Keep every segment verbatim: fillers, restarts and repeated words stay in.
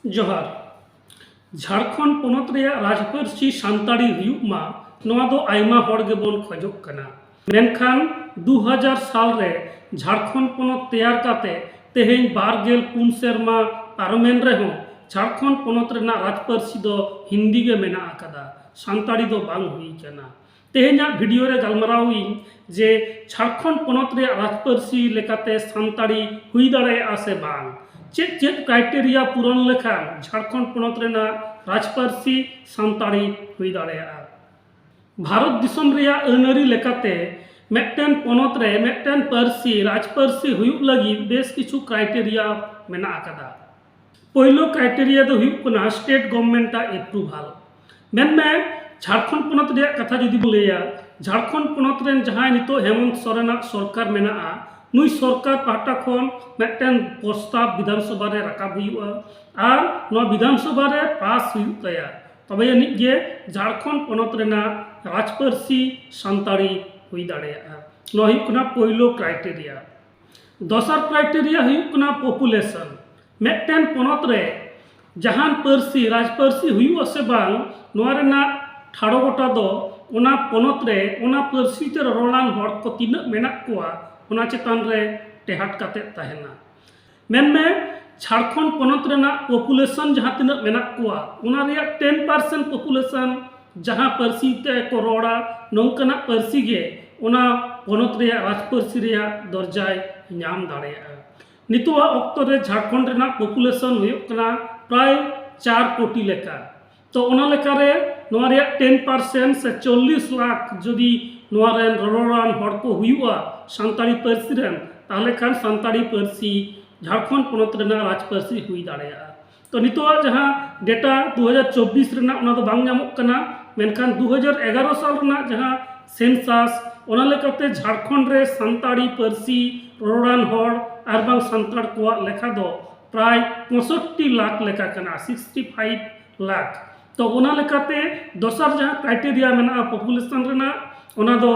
ᱡᱚᱦᱟᱨ᱾ ᱡᱷᱟᱲᱠᱷᱚᱸᱰ ᱯᱚᱱᱚᱛ ᱨᱮᱭᱟᱜ ᱨᱟᱡᱽᱯᱟᱹᱨᱥᱤ ᱥᱟᱱᱛᱟᱲᱤ ᱦᱩᱭᱩᱜ ᱢᱟ, ᱱᱚᱣᱟ ᱫᱚ ᱟᱭᱢᱟ ᱦᱚᱲ ᱜᱮᱵᱚᱱ ᱠᱷᱚᱡᱚᱜ ᱠᱟᱱᱟ᱾ ᱢᱮᱱᱠᱷᱟᱱ ᱫᱩ ᱦᱟᱡᱟᱨ ᱥᱟᱞ ᱨᱮ ᱡᱷᱟᱲᱠᱷᱚᱸᱰ ᱯᱚᱱᱚᱛ ᱛᱮᱭᱟᱨ ᱠᱟᱛᱮ ᱛᱮᱦᱮᱧ ᱵᱟᱨ ᱜᱮᱞ ᱯᱩᱱ ᱥᱮᱨᱢᱟ ᱯᱟᱨᱚᱢᱮᱱ ᱨᱮᱦᱚᱸ ᱡᱷᱟᱲᱠᱷᱚᱸᱰ ᱯᱚᱱᱚᱛ ᱨᱮᱱᱟᱜ ᱨᱟᱡᱽᱯᱟᱹᱨᱥᱤ ᱫᱚ ᱦᱤᱱᱫᱤ ᱜᱮ ᱢᱮᱱᱟᱜ ᱟᱠᱟᱫᱟ, ᱥᱟᱱᱛᱟᱲᱤ ᱫᱚ ᱵᱟᱝ ᱦᱩᱭ ᱠᱟᱱᱟ᱾ ᱛᱮᱦᱮᱧᱟᱜ ᱵᱷᱤᱰᱤᱭᱳ ᱨᱮ ᱜᱟᱞᱢᱟᱨᱟᱣ ᱤᱧ ᱡᱮ ᱡᱷᱟᱲᱠᱷᱚᱸᱰ ᱯᱚᱱᱚᱛ ᱨᱮᱭᱟᱜ ᱨᱟᱡᱽᱯᱟᱹᱨᱥᱤ ᱞᱮᱠᱟᱛᱮ ᱥᱟᱱᱛᱟᱲᱤ ᱦᱩᱭ ᱫᱟᱲᱮᱭᱟᱜᱼᱟ ᱥᱮ ᱵᱟᱝ, ᱪᱮᱫ ᱪᱮᱫ ᱠᱨᱟᱭᱴᱮᱨᱤᱭᱟ ᱯᱩᱨᱚᱱ ᱞᱮᱠᱷᱟᱱ ᱡᱷᱟᱲᱠᱷᱚᱸᱰ ᱯᱚᱱᱚᱛ ᱨᱮᱱᱟᱜ ᱨᱟᱡᱽᱯᱟᱹᱨᱥᱤ ᱥᱟᱱᱛᱟᱲᱤ ᱦᱩᱭ ᱫᱟᱲᱮᱭᱟᱜᱼᱟ᱾ ᱵᱷᱟᱨᱚᱛ ᱫᱤᱥᱚᱢ ᱨᱮᱭᱟᱜ ᱟᱹᱱ ᱟᱹᱨᱤ ᱞᱮᱠᱟᱛᱮ ᱢᱤᱫᱴᱮᱱ ᱯᱚᱱᱚᱛ ᱨᱮ ᱢᱤᱫᱴᱮᱱ ᱯᱟᱹᱨᱥᱤ ᱨᱟᱡᱽᱯᱟᱹᱨᱥᱤ ᱦᱩᱭᱩᱜ ᱞᱟᱹᱜᱤᱫ ᱵᱮᱥ ᱠᱤᱪᱷᱩ ᱠᱨᱟᱭᱴᱮᱨᱤᱭᱟ ᱢᱮᱱᱟᱜ ᱟᱠᱟᱫᱟ᱾ ᱯᱳᱭᱞᱳ ᱠᱨᱟᱭᱴᱮᱨᱤᱭᱟ ᱫᱚ ᱦᱩᱭᱩᱜ ᱠᱟᱱᱟ ᱥᱴᱮᱴ ᱜᱚᱵᱷᱢᱮᱱᱴ ᱟᱜ ᱮᱯᱨᱩᱵᱷᱟᱞ᱾ ᱢᱮᱱᱢᱮ ᱡᱷᱟᱲᱠᱷᱚᱸᱰ ᱯᱚᱱᱚᱛ ᱨᱮᱭᱟᱜ ᱠᱟᱛᱷᱟ ᱡᱩᱫᱤ ᱵᱚᱱ ᱞᱟᱹᱭᱟ, ᱡᱷᱟᱲᱠᱷᱚᱸᱰ ᱯᱚᱱᱚᱛ ᱨᱮᱱ ᱡᱟᱦᱟᱸᱭ ᱱᱤᱛᱚᱜ ᱦᱮᱢᱚᱱᱛ ᱥᱚᱨᱮᱱᱟᱜ ᱥᱚᱨᱠᱟᱨ ᱢᱮᱱᱟᱜᱼᱟ, ᱱᱩᱭ ᱥᱚᱨᱠᱟᱨ ᱯᱟᱦᱴᱟ ᱠᱷᱚᱱ ᱢᱤᱫᱴᱮᱱ ᱯᱨᱚᱥᱛᱟᱵ ᱵᱤᱫᱷᱟᱱᱥᱚᱵᱷᱟ ᱨᱮ ᱨᱟᱠᱟᱵ ᱦᱩᱭᱩᱜᱼᱟ ᱟᱨ ᱱᱚᱣᱟ ᱵᱤᱫᱷᱟᱱᱥᱚᱵᱷᱟ ᱨᱮ ᱯᱟᱥ ᱦᱩᱭᱩᱜ ᱛᱟᱭᱟ, ᱛᱚᱵᱮ ᱟᱹᱱᱤᱡ ᱜᱮ ᱡᱷᱟᱲᱠᱷᱚᱸᱰ ᱯᱚᱱᱚᱛ ᱨᱮᱱᱟᱜ ᱨᱟᱡᱽᱯᱟᱹᱨᱥᱤ ᱥᱟᱱᱛᱟᱲᱤ ᱦᱩᱭ ᱫᱟᱲᱮᱭᱟᱜᱼᱟ᱾ ᱱᱚᱣᱟ ᱦᱩᱭᱩᱜ ᱠᱟᱱᱟ ᱯᱳᱭᱞᱳ ᱠᱨᱟᱭᱴᱮᱨᱤᱭᱟ᱾ ᱫᱚᱥᱟᱨ ᱠᱨᱟᱭᱴᱮᱨᱤᱭᱟ ᱦᱩᱭᱩᱜ ᱠᱟᱱᱟ ᱯᱚᱯᱩᱞᱮᱥᱚᱱ᱾ ᱢᱤᱫᱴᱮᱱ ᱯᱚᱱᱚᱛ ᱨᱮ ᱡᱟᱦᱟᱱ ᱯᱟᱹᱨᱥᱤ ᱨᱟᱡᱽᱯᱟᱹᱨᱥᱤ ᱦᱩᱭᱩᱜᱼᱟ ᱥᱮ ᱵᱟᱝ, ᱱᱚᱣᱟ ᱨᱮᱱᱟᱜ ᱴᱷᱟᱲᱚ ᱜᱚᱴᱟ ᱫᱚ ᱚᱱᱟ ᱯᱚᱱᱚᱛ ᱨᱮ ᱚᱱᱟ ᱯᱟᱹᱨᱥᱤ ᱛᱮ ᱨᱚᱨᱚᱲᱟᱱ ᱦᱚᱲ ᱠᱚ ᱛᱤᱱᱟᱹᱜ ᱢᱮᱱᱟᱜ ᱠᱚᱣᱟ, ᱚᱱᱟ ᱪᱮᱛᱟᱱ ᱨᱮ ᱴᱮᱦᱟᱴ ᱠᱟᱛᱮ ᱛᱟᱦᱮᱱᱟ᱾ ᱢᱮᱱᱢᱮ ᱡᱷᱟᱲᱠᱷᱚᱸᱰ ᱯᱚᱱᱚᱛ ᱨᱮᱱᱟᱜ ᱯᱚᱯᱩᱞᱮᱥᱚᱱ ᱡᱟᱦᱟᱸ ᱛᱤᱱᱟᱹᱜ ᱢᱮᱱᱟᱜ ᱠᱚᱣᱟ, ᱚᱱᱟ ᱨᱮᱭᱟᱜ ᱴᱮᱱ ᱯᱟᱨᱥᱮᱱᱴ ᱯᱚᱯᱩᱞᱮᱥᱚᱱ ᱡᱟᱦᱟᱸ ᱯᱟᱹᱨᱥᱤ ᱛᱮ ᱠᱚ ᱨᱚᱲᱟ, ᱱᱚᱝᱠᱟᱱᱟᱜ ᱯᱟᱹᱨᱥᱤ ᱜᱮ ᱚᱱᱟ ᱯᱚᱱᱚᱛ ᱨᱮᱭᱟᱜ ᱨᱟᱡᱽᱯᱟᱹᱨᱥᱤ ᱨᱮᱭᱟᱜ ᱫᱚᱨᱡᱟᱭ ᱧᱟᱢ ᱫᱟᱲᱮᱭᱟᱜᱼᱟ᱾ ᱱᱤᱛᱚᱜᱟᱜ ᱚᱠᱛᱚ ᱨᱮ ᱡᱷᱟᱲᱠᱷᱚᱸᱰ ᱨᱮᱱᱟᱜ ᱯᱚᱯᱩᱞᱮᱥᱚᱱ ᱦᱩᱭᱩᱜ ᱠᱟᱱᱟ ᱯᱨᱟᱭ ᱪᱟᱨ ᱠᱳᱴᱤ ᱞᱮᱠᱟ᱾ ᱛᱚ ᱚᱱᱟ ᱞᱮᱠᱟᱨᱮ ᱱᱚᱣᱟ ᱨᱮᱭᱟᱜ ᱴᱮᱱ ᱯᱟᱨᱥᱮᱱᱴ ᱥᱮ ᱪᱚᱞᱞᱤᱥ ᱞᱟᱠᱷ ᱡᱩᱫᱤ ᱱᱚᱣᱟ ᱨᱮᱱ ᱨᱚᱨᱚᱲᱟᱱ ᱦᱚᱲ ᱠᱚ ᱦᱩᱭᱩᱜᱼᱟ ᱥᱟᱱᱛᱟᱲᱤ ᱯᱟᱹᱨᱥᱤ ᱨᱮᱱ, ᱛᱟᱦᱚᱞᱮ ᱠᱷᱟᱱ ᱥᱟᱱᱛᱟᱲᱤ ᱯᱟᱹᱨᱥᱤ ᱡᱷᱟᱲᱠᱷᱚᱸᱰ ᱯᱚᱱᱚᱛ ᱨᱮᱱᱟᱜ ᱨᱟᱡᱽᱯᱟᱹᱨᱥᱤ ᱦᱩᱭ ᱫᱟᱲᱮᱭᱟᱜᱼᱟ᱾ ᱛᱚ ᱱᱤᱛᱚᱜᱟᱜ ᱡᱟᱦᱟᱸ ᱰᱮᱴᱟ ᱫᱩ ᱦᱟᱡᱟᱨ ᱪᱚᱵᱵᱤᱥ ᱨᱮᱱᱟᱜ, ᱚᱱᱟ ᱫᱚ ᱵᱟᱝ ᱧᱟᱢᱚᱜ ᱠᱟᱱᱟ, ᱢᱮᱱᱠᱷᱟᱱ ᱫᱩ ᱦᱟᱡᱟᱨ ᱮᱜᱟᱨᱚ ᱥᱟᱞ ᱨᱮᱱᱟᱜ ᱡᱟᱦᱟᱸ ᱥᱮᱱᱥᱟᱥ, ᱚᱱᱟ ᱞᱮᱠᱟᱛᱮ ᱡᱷᱟᱲᱠᱷᱚᱸᱰ ᱨᱮ ᱥᱟᱱᱛᱟᱲᱤ ᱯᱟᱹᱨᱥᱤ ᱨᱚᱨᱚᱲᱟᱱ ᱦᱚᱲ ᱟᱨ ᱵᱟᱝ ᱥᱟᱱᱛᱟᱲ ᱠᱚᱣᱟᱜ ᱞᱮᱠᱷᱟ ᱫᱚ ᱯᱨᱟᱭ ᱯᱚᱸᱭᱥᱚᱴᱴᱤ ᱞᱟᱠᱷ ᱞᱮᱠᱟ ᱠᱟᱱᱟ, ᱥᱤᱠᱥᱴᱤ ᱯᱷᱟᱭᱤᱵᱷ ᱞᱟᱠᱷ᱾ ᱛᱚ ᱚᱱᱟ ᱞᱮᱠᱟᱛᱮ ᱫᱚᱥᱟᱨ ᱡᱟᱦᱟᱸ ᱠᱨᱟᱭᱴᱮᱨᱤᱭᱟ ᱢᱮᱱᱟᱜᱼᱟ ᱯᱚᱯᱩᱞᱮᱥᱚᱱ ᱨᱮᱱᱟᱜ, ᱚᱱᱟ ᱫᱚ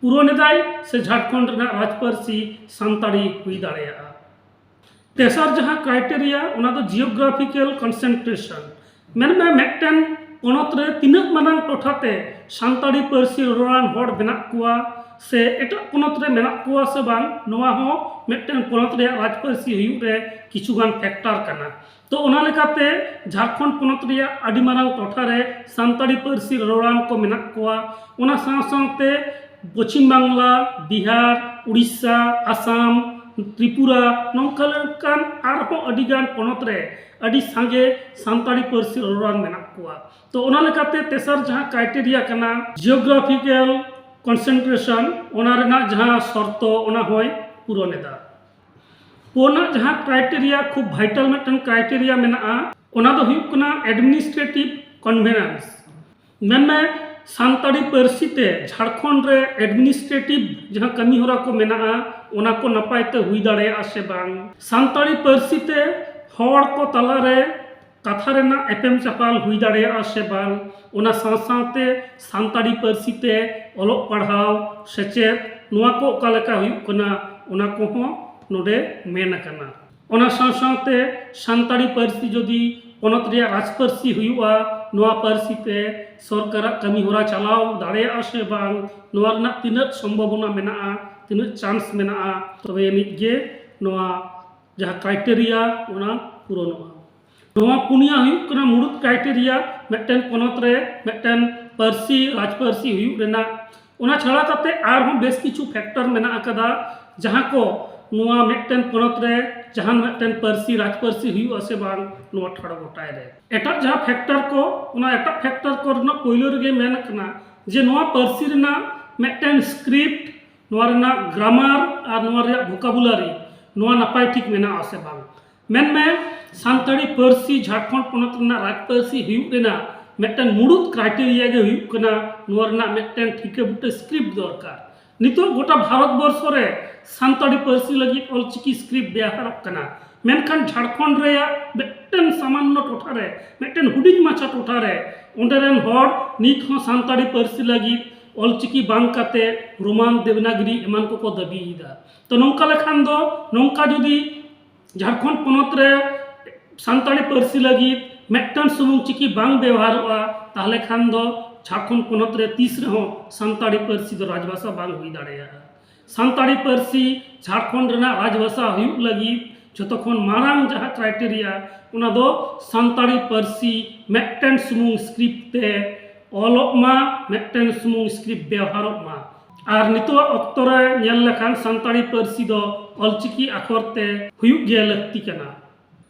ᱯᱩᱨᱚᱱ ᱮᱫᱟᱭ ᱥᱮ ᱡᱷᱟᱲᱠᱷᱚᱸᱰ ᱨᱮᱱᱟᱜ ᱨᱟᱡᱽᱯᱟᱹᱨᱥᱤ ᱥᱟᱱᱛᱟᱲᱤ ᱦᱩᱭ ᱫᱟᱲᱮᱭᱟᱜᱼᱟ᱾ ᱛᱮᱥᱟᱨ ᱡᱟᱦᱟᱸ ᱠᱨᱟᱭᱴᱮᱨᱤᱭᱟ, ᱚᱱᱟ ᱫᱚ ᱡᱤᱭᱳᱜᱨᱟᱯᱷᱤᱠᱮᱞ ᱠᱚᱱᱥᱮᱱᱴᱨᱮᱥᱚᱱ᱾ ᱢᱮᱱᱢᱮ, ᱢᱤᱫᱴᱮᱱ ᱯᱚᱱᱚᱛ ᱨᱮ ᱛᱤᱱᱟᱹᱜ ᱢᱟᱨᱟᱝ ᱴᱚᱴᱷᱟ ᱛᱮ ᱥᱟᱱᱛᱟᱲᱤ ᱯᱟᱹᱨᱥᱤ ᱨᱚᱨᱚᱲᱟᱱ ᱦᱚᱲ ᱢᱮᱱᱟᱜ ᱠᱚᱣᱟ ᱥᱮ ᱮᱴᱟᱜ ᱯᱚᱱᱚᱛ ᱨᱮ ᱢᱮᱱᱟᱜ ᱠᱚᱣᱟ ᱥᱮ ᱵᱟᱝ, ᱱᱚᱣᱟ ᱦᱚᱸ ᱢᱤᱫᱴᱮᱱ ᱯᱚᱱᱚᱛ ᱨᱮᱭᱟᱜ ᱨᱟᱡᱽ ᱯᱟᱹᱨᱥᱤ ᱦᱩᱭᱩᱜ ᱨᱮ ᱠᱤᱪᱷᱩᱜᱟᱱ ᱯᱷᱮᱠᱴᱟᱨ ᱠᱟᱱᱟ᱾ ᱛᱚ, ᱚᱱᱟ ᱞᱮᱠᱟᱛᱮ ᱡᱷᱟᱲᱠᱷᱚᱸᱰ ᱯᱚᱱᱚᱛ ᱨᱮᱭᱟᱜ ᱟᱹᱰᱤ ᱢᱟᱨᱟᱝ ᱴᱚᱴᱷᱟ ᱨᱮ ᱥᱟᱱᱛᱟᱲᱤ ᱯᱟᱹᱨᱥᱤ ᱨᱚᱨᱚᱲᱟᱱ ᱠᱚ ᱢᱮᱱᱟᱜ ᱠᱚᱣᱟ᱾ ᱚᱱᱟ ᱥᱟᱶ ᱥᱟᱶᱛᱮ ᱯᱚᱪᱷᱤᱢ ᱵᱟᱝᱞᱟ, ᱵᱤᱦᱟᱨ, ᱩᱲᱤᱥᱥᱟ, ᱟᱥᱟᱢ, ᱛᱨᱤᱯᱩᱨᱟ, ᱱᱚᱝᱠᱟ ᱞᱮᱠᱟᱱ ᱟᱨᱦᱚᱸ ᱟᱹᱰᱤᱜᱟᱱ ᱯᱚᱱᱚᱛ ᱨᱮ ᱟᱹᱰᱤ ᱥᱟᱸᱜᱮ ᱥᱟᱱᱛᱟᱲᱤ ᱯᱟᱹᱨᱥᱤ ᱨᱚᱨᱚᱲᱟᱱ ᱢᱮᱱᱟᱜ ᱠᱚᱣᱟ᱾ ᱛᱚ, ᱚᱱᱟ ᱞᱮᱠᱟᱛᱮ ᱛᱮᱥᱟᱨ ᱡᱟᱦᱟᱸ ᱠᱨᱟᱭᱴᱮᱨᱤᱭᱟ ᱠᱟᱱᱟ, ᱡᱤᱭᱳᱜᱨᱟᱯᱷᱤᱠᱮᱞ ᱠᱚᱱᱥᱮᱱᱴᱨᱮᱥᱚᱱ, ᱚᱱᱟ ᱨᱮᱱᱟᱜ ᱡᱟᱦᱟᱸ ᱥᱚᱨᱛᱚ, ᱚᱱᱟ ᱦᱚᱸᱭ ᱯᱩᱨᱚᱱ ᱮᱫᱟ᱾ ᱯᱩᱱᱟᱜ ᱡᱟᱦᱟᱸ ᱠᱨᱟᱭᱴᱮᱨᱤᱭᱟ, ᱠᱷᱩᱵ ᱵᱷᱟᱭᱴᱟᱞ ᱢᱤᱫᱴᱮᱱ ᱠᱨᱟᱭᱴᱮᱨᱤᱭᱟ ᱢᱮᱱᱟᱜᱼᱟ, ᱚᱱᱟ ᱫᱚ ᱦᱩᱭᱩᱜ ᱠᱟᱱᱟ ᱮᱰᱢᱤᱱᱤᱥᱴᱨᱮᱴᱤᱵᱷ ᱠᱚᱱᱵᱷᱮᱱᱮᱱᱥ᱾ ᱢᱮᱱᱢᱮ, ᱥᱟᱱᱛᱟᱲᱤ ᱯᱟᱹᱨᱥᱤ ᱛᱮ ᱡᱷᱟᱲᱠᱷᱚᱸᱰ ᱨᱮ ᱮᱰᱢᱤᱱᱤᱥᱴᱨᱮᱴᱤᱵᱷ ᱡᱟᱦᱟᱸ ᱠᱟᱹᱢᱤ ᱦᱚᱨᱟ ᱠᱚ ᱢᱮᱱᱟᱜᱼᱟ, ᱚᱱᱟ ᱠᱚ ᱱᱟᱯᱟᱭ ᱛᱮ ᱦᱩᱭ ᱫᱟᱲᱮᱭᱟᱜᱼᱟ ᱥᱮ ᱵᱟᱝ? ᱥᱟᱱᱛᱟᱲᱤ ᱯᱟᱹᱨᱥᱤ ᱛᱮ ᱦᱚᱲ ᱠᱚ ᱛᱟᱞᱟᱨᱮ ᱠᱟᱛᱷᱟ ᱨᱮᱱᱟᱜ ᱮᱯᱮᱢ ᱪᱟᱯᱟᱞ ᱦᱩᱭ ᱫᱟᱲᱮᱭᱟᱜᱼᱟ ᱥᱮ ᱵᱟᱝ? ᱚᱱᱟ ᱥᱟᱶ ᱥᱟᱶᱛᱮ ᱥᱟᱱᱛᱟᱲᱤ ᱯᱟᱹᱨᱥᱤ ᱛᱮ ᱚᱞᱚᱜ ᱯᱟᱲᱦᱟᱣ, ᱥᱮᱪᱮᱫ, ᱱᱚᱣᱟ ᱠᱚ ᱚᱠᱟ ᱞᱮᱠᱟ ᱦᱩᱭᱩᱜ ᱠᱟᱱᱟ, ᱚᱱᱟ ᱠᱚᱦᱚᱸ ᱱᱚᱰᱮ ᱢᱮᱱ ᱟᱠᱟᱱᱟ᱾ ᱚᱱᱟ ᱥᱟᱶ ᱥᱟᱶᱛᱮ ᱥᱟᱱᱛᱟᱲᱤ ᱯᱟᱹᱨᱥᱤ ᱡᱩᱫᱤ ᱯᱚᱱᱚᱛ ᱨᱮᱭᱟᱜ ᱨᱟᱡᱽ ᱯᱟᱹᱨᱥᱤ ᱦᱩᱭᱩᱜᱼᱟ, ᱱᱚᱣᱟ ᱯᱟᱹᱨᱥᱤ ᱛᱮ ᱥᱚᱨᱠᱟᱨᱟᱜ ᱠᱟᱹᱢᱤ ᱦᱚᱨᱟ ᱪᱟᱞᱟᱣ ᱫᱟᱲᱮᱭᱟᱜᱼᱟ ᱥᱮ ᱵᱟᱝ, ᱱᱚᱣᱟ ᱨᱮᱱᱟᱜ ᱛᱤᱱᱟᱹᱜ ᱥᱚᱢᱵᱷᱚᱵᱚᱱᱟ ᱢᱮᱱᱟᱜᱼᱟ, ᱛᱤᱱᱟᱹᱜ ᱪᱟᱱᱥ ᱢᱮᱱᱟᱜᱼᱟ, ᱛᱚᱵᱮ ᱟᱹᱱᱤᱡ ᱜᱮ ᱱᱚᱣᱟ ᱡᱟᱦᱟᱸ ᱠᱨᱟᱭᱴᱮᱨᱤᱭᱟ, ᱚᱱᱟ ᱯᱩᱨᱚᱱᱚᱜᱼᱟ᱾ ᱱᱚᱣᱟ ᱯᱩᱱᱭᱟ ᱦᱩᱭᱩᱜ ᱠᱟᱱᱟ ᱢᱩᱲᱩᱫ ᱠᱨᱟᱭᱴᱮᱨᱤᱭᱟ ᱢᱤᱫᱴᱮᱱ ᱯᱚᱱᱚᱛ ᱨᱮ ᱢᱤᱫᱴᱮᱱ ᱯᱟᱹᱨᱥᱤ, ᱨᱟᱡᱽ ᱯᱟᱹᱨᱥᱤ ᱦᱩᱭᱩᱜ ᱨᱮᱱᱟᱜ᱾ ᱚᱱᱟ ᱪᱷᱟᱲᱟ ᱠᱟᱛᱮ ᱟᱨᱦᱚᱸ ᱵᱮᱥ ᱠᱤᱪᱷᱩ ᱯᱷᱮᱠᱴᱚᱨ ᱢᱮᱱᱟᱜ ᱟᱠᱟᱫᱟ, ᱡᱟᱦᱟᱸ ᱠᱚ ᱱᱚᱣᱟ ᱢᱤᱫᱴᱮᱱ ᱯᱚᱱᱚᱛ ᱨᱮ ᱡᱟᱦᱟᱱ ᱢᱤᱫᱴᱮᱱ ᱯᱟᱹᱨᱥᱤ, ᱨᱟᱡᱽ ᱯᱟᱹᱨᱥᱤ ᱦᱩᱭᱩᱜᱼᱟ ᱥᱮ ᱵᱟᱝ, ᱱᱚᱣᱟ ᱴᱷᱟᱲᱚ ᱜᱚᱴᱟᱭ ᱨᱮ᱾ ᱮᱴᱟᱜ ᱡᱟᱦᱟᱸ ᱯᱷᱮᱠᱴᱚᱨ ᱠᱚ, ᱚᱱᱟ ᱮᱴᱟᱜ ᱯᱷᱮᱠᱴᱚᱨ ᱠᱚ ᱨᱮᱱᱟᱜ ᱯᱳᱭᱞᱳ ᱨᱮᱜᱮ ᱢᱮᱱ ᱟᱠᱟᱱᱟ ᱡᱮ ᱱᱚᱣᱟ ᱯᱟᱹᱨᱥᱤ ᱨᱮᱱᱟᱜ ᱢᱤᱫᱴᱮᱱ ᱥᱠᱨᱤᱯᱴ, ᱱᱚᱣᱟ ᱨᱮᱱᱟᱜ ᱜᱨᱟᱢᱟᱨ ᱟᱨ ᱱᱚᱣᱟ ᱨᱮᱭᱟᱜ ᱵᱷᱳᱠᱟᱵᱩᱞᱟᱨᱤ, ᱱᱚᱣᱟ ᱱᱟᱯᱟᱭ ᱴᱷᱤᱠ ᱢᱮᱱᱟᱜᱼᱟ ᱥᱮ ᱵᱟᱝ᱾ ᱢᱮᱱᱢᱮ, ᱥᱟᱱᱛᱟᱲᱤ ᱯᱟᱹᱨᱥᱤ ᱡᱷᱟᱲᱠᱷᱚᱸᱰ ᱯᱚᱱᱚᱛ ᱨᱮᱱᱟᱜ ᱨᱟᱡᱽ ᱯᱟᱹᱨᱥᱤ ᱦᱩᱭᱩᱜ ᱨᱮᱱᱟᱜ ᱢᱤᱫᱴᱮᱱ ᱢᱩᱲᱩᱫ ᱠᱨᱟᱭᱴᱮᱨᱤᱭᱟ ᱜᱮ ᱦᱩᱭᱩᱜ ᱠᱟᱱᱟ ᱱᱚᱣᱟ ᱨᱮᱱᱟᱜ ᱢᱤᱫᱴᱮᱱ ᱴᱷᱤᱠᱟᱹ ᱵᱩᱴᱟᱹ ᱥᱠᱨᱤᱯᱴ ᱫᱚᱨᱠᱟᱨ᱾ ᱱᱤᱛᱚᱜ ᱜᱚᱴᱟ ᱵᱷᱟᱨᱚᱛ ᱵᱚᱨᱥᱚ ᱨᱮ ᱥᱟᱱᱛᱟᱲᱤ ᱯᱟᱹᱨᱥᱤ ᱞᱟᱹᱜᱤᱫ ᱚᱞᱪᱤᱠᱤ ᱥᱠᱨᱤᱯᱴ ᱵᱮᱣᱦᱟᱨᱚᱜ ᱠᱟᱱᱟ, ᱢᱮᱱᱠᱷᱟᱱ ᱡᱷᱟᱲᱠᱷᱚᱸᱰ ᱨᱮᱭᱟᱜ ᱢᱤᱫᱴᱮᱱ ᱥᱟᱢᱟᱱᱱᱚ ᱴᱚᱴᱷᱟ ᱨᱮ, ᱢᱤᱫᱴᱮᱱ ᱦᱩᱰᱤᱧ ᱢᱟᱪᱷᱟ ᱴᱚᱴᱷᱟ ᱨᱮ, ᱚᱸᱰᱮ ᱨᱮᱱ ᱦᱚᱲ ᱱᱤᱛ ᱦᱚᱸ ᱥᱟᱱᱛᱟᱲᱤ ᱯᱟᱹᱨᱥᱤ ᱞᱟᱹᱜᱤᱫ ᱚᱞᱪᱤᱠᱤ ᱵᱟᱝ ᱠᱟᱛᱮ ᱨᱳᱢᱟᱱ ᱫᱮᱵᱽᱱᱟᱜᱽᱨᱤ ᱮᱢᱟᱱ ᱠᱚᱠᱚ ᱫᱟᱹᱵᱤᱭᱮᱫᱟ᱾ ᱛᱚ, ᱱᱚᱝᱠᱟ ᱞᱮᱠᱷᱟᱱ ᱫᱚ, ᱱᱚᱝᱠᱟ ᱡᱩᱫᱤ ᱡᱷᱟᱲᱠᱷᱚᱸᱰ ᱯᱚᱱᱚᱛ ᱨᱮ ᱥᱟᱱᱛᱟᱲᱤ ᱯᱟᱹᱨᱥᱤ ᱞᱟᱹᱜᱤᱫ ᱢᱤᱫᱴᱟᱝ ᱥᱩᱢᱩᱝ ᱪᱤᱠᱤ ᱵᱟᱝ ᱵᱮᱣᱦᱟᱨᱚᱜᱼᱟ, ᱛᱟᱦᱚᱞᱮ ᱠᱷᱟᱱ ᱫᱚ ᱡᱷᱟᱲᱠᱷᱚᱸᱰ ᱯᱚᱱᱚᱛ ᱨᱮ ᱛᱤᱥ ᱨᱮᱦᱚᱸ ᱥᱟᱱᱛᱟᱲᱤ ᱯᱟᱹᱨᱥᱤ ᱫᱚ ᱨᱟᱡᱽᱵᱷᱟᱥᱟ ᱵᱟᱝ ᱦᱩᱭ ᱫᱟᱲᱮᱭᱟᱜᱼᱟ᱾ ᱥᱟᱱᱛᱟᱲᱤ ᱯᱟᱹᱨᱥᱤ ᱡᱷᱟᱲᱠᱷᱚᱸᱰ ᱨᱮᱱᱟᱜ ᱨᱟᱡᱽᱵᱷᱟᱥᱟ ᱦᱩᱭᱩᱜ ᱞᱟᱹᱜᱤᱫ ᱡᱷᱚᱛᱚ ᱠᱷᱚᱱ ᱢᱟᱨᱟᱝ ᱡᱟᱦᱟᱸ ᱠᱨᱟᱭᱴᱮᱨᱤᱭᱟ, ᱚᱱᱟ ᱫᱚ ᱥᱟᱱᱛᱟᱲᱤ ᱯᱟᱹᱨᱥᱤ ᱢᱤᱫᱴᱮᱱ ᱥᱩᱢᱩᱝ ᱥᱠᱨᱤᱯᱴ ᱛᱮ ᱚᱞᱚᱜ ᱢᱟ, ᱢᱤᱫᱴᱮᱱ ᱥᱩᱢᱩᱝ ᱥᱠᱨᱤᱯᱴ ᱵᱮᱣᱦᱟᱨᱚᱜ ᱢᱟ᱾ ᱟᱨ ᱱᱤᱛᱚᱜᱟᱜ ᱚᱠᱛᱚ ᱨᱮ ᱧᱮᱞ ᱞᱮᱠᱷᱟᱱ ᱥᱟᱱᱛᱟᱲᱤ ᱯᱟᱹᱨᱥᱤ ᱫᱚ ᱚᱞᱪᱤᱠᱤ ᱟᱠᱷᱚᱨ ᱛᱮ ᱦᱩᱭᱩᱜ ᱜᱮ ᱞᱟᱹᱠᱛᱤ ᱠᱟᱱᱟ᱾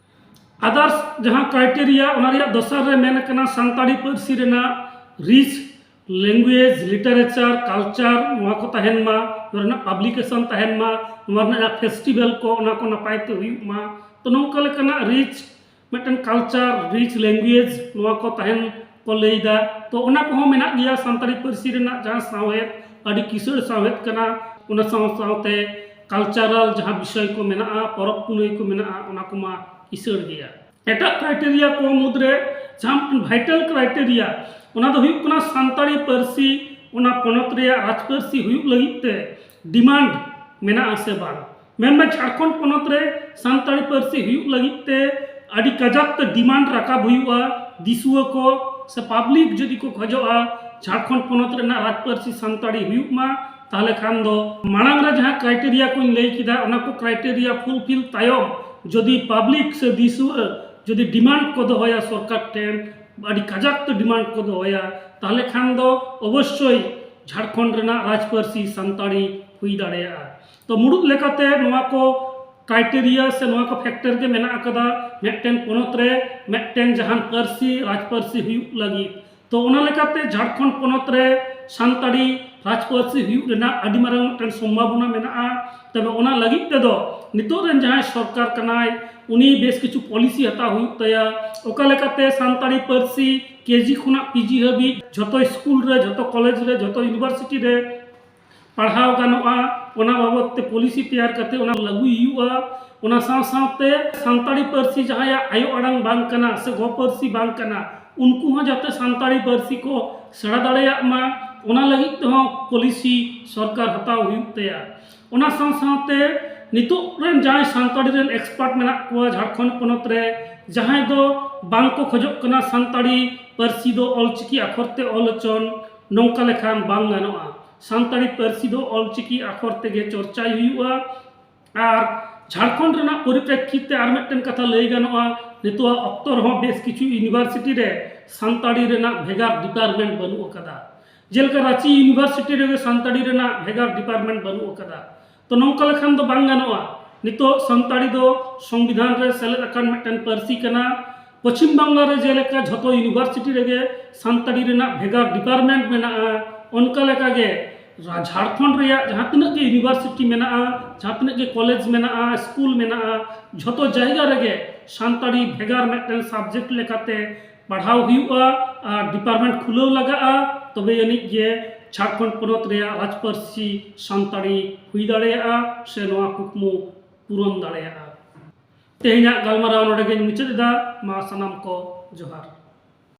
ᱟᱫᱟᱨᱥ ᱡᱟᱦᱟᱸ ᱠᱨᱟᱭᱴᱮᱨᱤᱭᱟ, ᱚᱱᱟ ᱨᱮᱭᱟᱜ ᱫᱚᱥᱟᱨ ᱨᱮ ᱢᱮᱱ ᱟᱠᱟᱱᱟ ᱥᱟᱱᱛᱟᱲᱤ ᱯᱟᱹᱨᱥᱤ ᱨᱮᱱᱟᱜ ᱨᱤᱪ ᱞᱮᱝᱜᱩᱭᱮᱡᱽ, ᱞᱤᱴᱟᱨᱮᱪᱟᱨ, ᱠᱟᱞᱪᱟᱨ, ᱱᱚᱣᱟ ᱠᱚ ᱛᱟᱦᱮᱱ ᱢᱟ, ᱱᱚᱣᱟ ᱨᱮᱱᱟᱜ ᱯᱟᱵᱽᱞᱤᱠᱮᱥᱚᱱ ᱛᱟᱦᱮᱱ ᱢᱟ, ᱱᱚᱣᱟ ᱨᱮᱱᱟᱜ ᱡᱟᱦᱟᱸ ᱯᱷᱮᱥᱴᱤᱵᱮᱞ ᱠᱚ, ᱚᱱᱟ ᱠᱚ ᱱᱟᱯᱟᱭ ᱛᱮ ᱦᱩᱭᱩᱜ ᱢᱟ᱾ ᱛᱚ, ᱱᱚᱝᱠᱟ ᱞᱮᱠᱟᱱᱟᱜ ᱨᱤᱪ ᱢᱤᱫᱴᱮᱱ ᱠᱟᱞᱪᱟᱨ, ᱨᱤᱪ ᱞᱮᱝᱜᱩᱭᱮᱡᱽ, ᱱᱚᱣᱟ ᱠᱚ ᱛᱟᱦᱮᱱ ᱠᱚ ᱞᱟᱹᱭᱫᱟ᱾ ᱛᱚ, ᱚᱱᱟ ᱠᱚᱦᱚᱸ ᱢᱮᱱᱟᱜ ᱜᱮᱭᱟ᱾ ᱥᱟᱱᱛᱟᱲᱤ ᱯᱟᱹᱨᱥᱤ ᱨᱮᱱᱟᱜ ᱡᱟᱦᱟᱸ ᱥᱟᱶᱦᱮᱫ, ᱟᱹᱰᱤ ᱠᱤᱥᱟᱹᱬ ᱥᱟᱶᱦᱮᱫ ᱠᱟᱱᱟ, ᱚᱱᱟ ᱥᱟᱶ ᱥᱟᱶᱛᱮ ᱠᱟᱞᱪᱟᱨᱟᱞ ᱡᱟᱦᱟᱸ ᱵᱤᱥᱚᱭ ᱠᱚ ᱢᱮᱱᱟᱜᱼᱟ, ᱯᱚᱨᱚᱵᱽ ᱯᱩᱱᱟᱹᱭ ᱠᱚ ᱢᱮᱱᱟᱜᱼᱟ, ᱚᱱᱟ ᱠᱚᱢᱟ ᱠᱤᱥᱟᱹᱬ ᱜᱮᱭᱟ᱾ ᱮᱴᱟᱜ ᱠᱨᱟᱭᱴᱮᱨᱤᱭᱟ ᱠᱚ ᱢᱩᱫᱽᱨᱮ ᱡᱟᱦᱟᱸ ᱢᱤᱫᱴᱮᱱ ᱵᱷᱟᱭᱴᱟᱞ ᱠᱨᱟᱭᱴᱮᱨᱤᱭᱟ, ᱚᱱᱟ ᱫᱚ ᱦᱩᱭᱩᱜ ᱠᱟᱱᱟ ᱥᱟᱱᱛᱟᱲᱤ ᱯᱟᱹᱨᱥᱤ ᱚᱱᱟ ᱯᱚᱱᱚᱛ ᱨᱮᱭᱟᱜ ᱨᱟᱡᱽ ᱯᱟᱹᱨᱥᱤ ᱦᱩᱭᱩᱜ ᱞᱟᱹᱜᱤᱫ ᱛᱮ ᱰᱤᱢᱟᱱᱰ ᱢᱮᱱᱟᱜᱼᱟ ᱥᱮ ᱵᱟᱝ᱾ ᱢᱮᱱᱢᱮ, ᱡᱷᱟᱲᱠᱷᱚᱸᱰ ᱯᱚᱱᱚᱛ ᱨᱮ ᱥᱟᱱᱛᱟᱲᱤ ᱯᱟᱹᱨᱥᱤ ᱦᱩᱭᱩᱜ ᱞᱟᱹᱜᱤᱫ ᱛᱮ ᱟᱹᱰᱤ ᱠᱟᱡᱟᱠ ᱛᱮ ᱰᱤᱢᱟᱱᱰ ᱨᱟᱠᱟᱵ ᱦᱩᱭᱩᱜᱼᱟ᱾ ᱫᱤᱥᱩᱣᱟᱹ ᱠᱚ ᱥᱮ ᱯᱟᱵᱽᱞᱤᱠ ᱡᱩᱫᱤ ᱠᱚ ᱠᱷᱚᱡᱚᱜᱼᱟ ᱡᱷᱟᱲᱠᱷᱚᱸᱰ ᱯᱚᱱᱚᱛ ᱨᱮᱱᱟᱜ ᱨᱟᱡᱽ ᱯᱟᱹᱨᱥᱤ ᱥᱟᱱᱛᱟᱲᱤ ᱦᱩᱭᱩᱜ ᱢᱟ, ᱛᱟᱦᱚᱞᱮ ᱠᱷᱟᱱ ᱫᱚ ᱢᱟᱲᱟᱝ ᱨᱮ ᱡᱟᱦᱟᱸ ᱠᱨᱟᱭᱴᱮᱨᱤᱭᱟ ᱠᱚᱧ ᱞᱟᱹᱭ ᱠᱮᱫᱟ, ᱚᱱᱟ ᱠᱚ ᱠᱨᱟᱭᱴᱮᱨᱤᱭᱟ ᱯᱷᱩᱞᱯᱷᱤᱞ ᱛᱟᱭᱚᱢ ᱡᱩᱫᱤ ᱯᱟᱵᱽᱞᱤᱠ ᱥᱮ ᱫᱤᱥᱩᱣᱟᱹ ᱡᱩᱫᱤ ᱰᱤᱢᱟᱱᱰ ᱠᱚ ᱫᱚᱦᱚᱭᱟ ᱥᱚᱨᱠᱟᱨ ᱴᱷᱮᱱ, ᱟᱹᱰᱤ ᱠᱟᱡᱟᱠ ᱛᱮ ᱰᱤᱢᱟᱱᱰ ᱠᱚ ᱫᱚᱦᱚᱭᱟ, ᱛᱟᱦᱚᱞᱮ ᱠᱷᱟᱱ ᱫᱚ ᱚᱵᱚᱥᱥᱳᱭ ᱡᱷᱟᱲᱠᱷᱚᱸᱰ ᱨᱮᱱᱟᱜ ᱨᱟᱡᱽ ᱯᱟᱹᱨᱥᱤ ᱥᱟᱱᱛᱟᱲᱤ ᱦᱩᱭ ᱫᱟᱲᱮᱭᱟᱜᱼᱟ᱾ ᱛᱚ, ᱢᱩᱲᱩᱫ ᱞᱮᱠᱟᱛᱮ ᱱᱚᱣᱟ ᱠᱚ ᱠᱨᱟᱭᱴᱮᱨᱤᱭᱟ ᱥᱮ ᱱᱚᱣᱟ ᱠᱚ ᱯᱷᱮᱠᱴᱚᱨ ᱜᱮ ᱢᱮᱱᱟᱜ ᱟᱠᱟᱫᱟ ᱢᱤᱫᱴᱮᱱ ᱯᱚᱱᱚᱛ ᱨᱮ ᱢᱤᱫᱴᱮᱱ ᱡᱟᱦᱟᱱ ᱯᱟᱹᱨᱥᱤ, ᱨᱟᱡᱽ ᱯᱟᱹᱨᱥᱤ ᱦᱩᱭᱩᱜ ᱞᱟᱹᱜᱤᱫ᱾ ᱛᱚ, ᱚᱱᱟ ᱞᱮᱠᱟᱛᱮ ᱡᱷᱟᱲᱠᱷᱚᱸᱰ ᱯᱚᱱᱚᱛ ᱨᱮ ᱥᱟᱱᱛᱟᱲᱤ ᱨᱟᱡᱽ ᱯᱟᱹᱨᱥᱤ ᱦᱩᱭᱩᱜ ᱨᱮᱱᱟᱜ ᱟᱹᱰᱤ ᱢᱟᱨᱟᱝ ᱢᱤᱫᱴᱮᱱ ᱥᱚᱢᱵᱷᱟᱵᱚᱱᱟ ᱢᱮᱱᱟᱜᱼᱟ᱾ ᱛᱚᱵᱮ ᱚᱱᱟ ᱞᱟᱹᱜᱤᱫ ᱛᱮᱫᱚ ᱱᱤᱛᱚᱜ ᱨᱮᱱ ᱡᱟᱦᱟᱸᱭ ᱥᱚᱨᱠᱟᱨ ᱠᱟᱱᱟᱭ, ᱩᱱᱤ ᱵᱮᱥ ᱠᱤᱪᱷᱩ ᱯᱚᱞᱤᱥᱤ ᱦᱟᱛᱟᱣ ᱦᱩᱭᱩᱜ ᱛᱟᱭᱟ, ᱚᱠᱟ ᱞᱮᱠᱟᱛᱮ ᱥᱟᱱᱛᱟᱲᱤ ᱯᱟᱹᱨᱥᱤ ᱠᱮᱡᱤ ᱠᱷᱚᱱᱟᱜ ᱯᱤᱡᱤ ᱦᱟᱹᱵᱤᱡ ᱡᱷᱚᱛᱚ ᱥᱠᱩᱞ ᱨᱮ, ᱡᱷᱚᱛᱚ ᱠᱚᱞᱮᱡᱽ ᱨᱮ, ᱡᱷᱚᱛᱚ ᱤᱭᱩᱱᱤᱵᱷᱟᱨᱥᱤᱴᱤ ᱨᱮ ᱯᱟᱲᱦᱟᱣ ᱜᱟᱱᱚᱜᱼᱟ, ᱚᱱᱟ ᱵᱟᱵᱚᱫ ᱛᱮ ᱯᱚᱞᱤᱥᱤ ᱛᱮᱭᱟᱨ ᱠᱟᱛᱮ ᱚᱱᱟ ᱞᱟᱹᱜᱩᱭ ᱦᱩᱭᱩᱜᱼᱟ᱾ ᱚᱱᱟ ᱥᱟᱶ ᱥᱟᱶᱛᱮ ᱥᱟᱱᱛᱟᱲᱤ ᱯᱟᱹᱨᱥᱤ ᱡᱟᱦᱟᱸᱭᱟᱜ ᱟᱭᱳ ᱟᱲᱟᱝ ᱵᱟᱝ ᱠᱟᱱᱟ ᱥᱮ ᱜᱚ ᱯᱟᱹᱨᱥᱤ ᱵᱟᱝ ᱠᱟᱱᱟ, ᱩᱱᱠᱩ ᱦᱚᱸ ᱡᱟᱛᱮ ᱥᱟᱱᱛᱟᱲᱤ ᱯᱟᱹᱨᱥᱤ ᱠᱚ ᱥᱮᱬᱟ ᱫᱟᱲᱮᱭᱟᱜ ᱢᱟ, ᱚᱱᱟ ᱞᱟᱹᱜᱤᱫ ᱛᱮᱦᱚᱸ ᱯᱚᱞᱤᱥᱤ ᱥᱚᱨᱠᱟᱨ ᱦᱟᱛᱟᱣ ᱦᱩᱭᱩᱜ ᱛᱟᱭᱟ᱾ ᱚᱱᱟ ᱥᱟᱶ ᱥᱟᱶᱛᱮ ᱱᱤᱛᱚᱜ ᱨᱮᱱ ᱡᱟᱦᱟᱸᱭ ᱥᱟᱱᱛᱟᱲᱤ ᱨᱮᱱ ᱮᱠᱥᱯᱟᱨᱴ ᱢᱮᱱᱟᱜ ᱠᱚᱣᱟ ᱡᱷᱟᱲᱠᱷᱚᱸᱰ ᱯᱚᱱᱚᱛ ᱨᱮ, ᱡᱟᱦᱟᱸᱭ ᱫᱚ ᱵᱟᱝ ᱠᱚ ᱠᱷᱚᱡᱚᱜ ᱠᱟᱱᱟ ᱥᱟᱱᱛᱟᱲᱤ ᱯᱟᱹᱨᱥᱤ ᱫᱚ ᱚᱞᱪᱤᱠᱤ ᱟᱠᱷᱚᱨ ᱛᱮ ᱚᱞ ᱦᱚᱪᱚᱱ, ᱱᱚᱝᱠᱟ ᱞᱮᱠᱷᱟᱱ ᱵᱟᱝ ᱜᱟᱱᱚᱜᱼᱟ᱾ ᱥᱟᱱᱛᱟᱲᱤ ᱯᱟᱹᱨᱥᱤ ᱫᱚ ᱚᱞᱪᱤᱠᱤ ᱟᱠᱷᱚᱨ ᱛᱮᱜᱮ ᱪᱚᱨᱪᱟᱭ ᱦᱩᱭᱩᱜᱼᱟ᱾ ᱟᱨ ᱡᱷᱟᱲᱠᱷᱚᱸᱰ ᱨᱮᱱᱟᱜ ᱯᱚᱨᱤᱯᱨᱮᱠᱠᱷᱤᱛ ᱛᱮ ᱟᱨ ᱢᱤᱫᱴᱮᱱ ᱠᱟᱛᱷᱟ ᱞᱟᱹᱭ ᱜᱟᱱᱚᱜᱼᱟ, ᱱᱤᱛᱚᱜᱟᱜ ᱚᱠᱛᱚ ᱨᱮᱦᱚᱸ ᱵᱮᱥ ᱠᱤᱪᱷᱩ ᱤᱭᱩᱱᱤᱵᱷᱟᱨᱥᱤᱴᱤ ᱨᱮ ᱥᱟᱱᱛᱟᱲᱤ ᱨᱮᱱᱟᱜ ᱵᱷᱮᱜᱟᱨ ᱰᱤᱯᱟᱨᱴᱢᱮᱱᱴ ᱵᱟᱹᱱᱩᱜ ᱟᱠᱟᱫᱟ᱾ ᱡᱮᱞᱮᱠᱟ ᱨᱟᱸᱪᱤ ᱤᱭᱩᱱᱤᱵᱷᱟᱨᱥᱤᱴᱤ ᱨᱮᱜᱮ ᱥᱟᱱᱛᱟᱲᱤ ᱨᱮᱱᱟᱜ ᱵᱷᱮᱜᱟᱨ ᱰᱤᱯᱟᱨᱴᱢᱮᱱᱴ ᱵᱟᱹᱱᱩᱜ ᱟᱠᱟᱫᱟ᱾ ᱛᱚ ᱱᱚᱝᱠᱟ ᱞᱮᱠᱷᱟᱱ ᱫᱚ ᱵᱟᱝ ᱜᱟᱱᱚᱜᱼᱟ᱾ ᱱᱤᱛᱚᱜ ᱥᱟᱱᱛᱟᱲᱤ ᱫᱚ ᱥᱚᱝᱵᱤᱫᱷᱟᱱ ᱨᱮ ᱥᱮᱞᱮᱫ ᱟᱠᱟᱱ ᱢᱤᱫᱴᱮᱱ ᱯᱟᱹᱨᱥᱤ ᱠᱟᱱᱟ᱾ ᱯᱚᱪᱷᱤᱢ ᱵᱟᱝᱞᱟ ᱨᱮ ᱡᱮᱞᱮᱠᱟ ᱡᱷᱚᱛᱚ ᱤᱭᱩᱱᱤᱵᱷᱟᱨᱥᱤᱴᱤ ᱨᱮᱜᱮ ᱥᱟᱱᱛᱟᱲᱤ ᱨᱮᱱᱟᱜ ᱵᱷᱮᱜᱟᱨ ᱰᱤᱯᱟᱨᱴᱢᱮᱱᱴ ᱢᱮᱱᱟᱜᱼᱟ, ᱚᱱᱠᱟ ᱞᱮᱠᱟᱜᱮ ᱨᱟ- ᱡᱷᱟᱲᱠᱷᱚᱸᱰ ᱨᱮᱭᱟᱜ ᱡᱟᱦᱟᱸ ᱛᱤᱱᱟᱹᱜ ᱜᱮ ᱤᱭᱩᱱᱤᱵᱷᱟᱨᱥᱤᱴᱤ ᱢᱮᱱᱟᱜᱼᱟ, ᱡᱟᱦᱟᱸ ᱛᱤᱱᱟᱹᱜ ᱜᱮ ᱠᱚᱞᱮᱡᱽ ᱢᱮᱱᱟᱜᱼᱟ, ᱥᱠᱩᱞ ᱢᱮᱱᱟᱜᱼᱟ, ᱡᱷᱚᱛᱚ ᱡᱟᱭᱜᱟ ᱨᱮᱜᱮ ᱥᱟᱱᱛᱟᱲᱤ ᱵᱷᱮᱜᱟᱨ ᱢᱤᱫᱴᱮᱱ ᱥᱟᱵᱡᱮᱠᱴ ᱞᱮᱠᱟᱛᱮ ᱯᱟᱲᱦᱟᱣ ᱦᱩᱭᱩᱜᱼᱟ ᱟᱨ ᱰᱤᱯᱟᱨᱴᱢᱮᱱᱴ ᱠᱷᱩᱞᱟᱹᱣ ᱞᱟᱜᱟᱜᱼᱟ, ᱛᱚᱵᱮ ᱟᱹᱱᱤᱡ ᱜᱮ ᱡᱷᱟᱲᱠᱷᱚᱸᱰ ᱯᱚᱱᱚᱛ ᱨᱮᱭᱟᱜ ᱨᱟᱡᱽᱯᱟᱹᱨᱥᱤ ᱥᱟᱱᱛᱟᱲᱤ ᱦᱩᱭ ᱫᱟᱲᱮᱭᱟᱜᱼᱟ ᱥᱮ ᱱᱚᱣᱟ ᱠᱩᱠᱢᱩ ᱯᱩᱨᱚᱱ ᱫᱟᱲᱮᱭᱟᱜᱼᱟ᱾ ᱛᱮᱦᱮᱧᱟᱜ ᱜᱟᱞᱢᱟᱨᱟᱣ ᱱᱚᱰᱮ ᱜᱮᱧ ᱢᱩᱪᱟᱹᱫ ᱮᱫᱟ᱾ ᱢᱟ ᱥᱟᱱᱟᱢ ᱠᱚ ᱡᱚᱦᱟᱨ᱾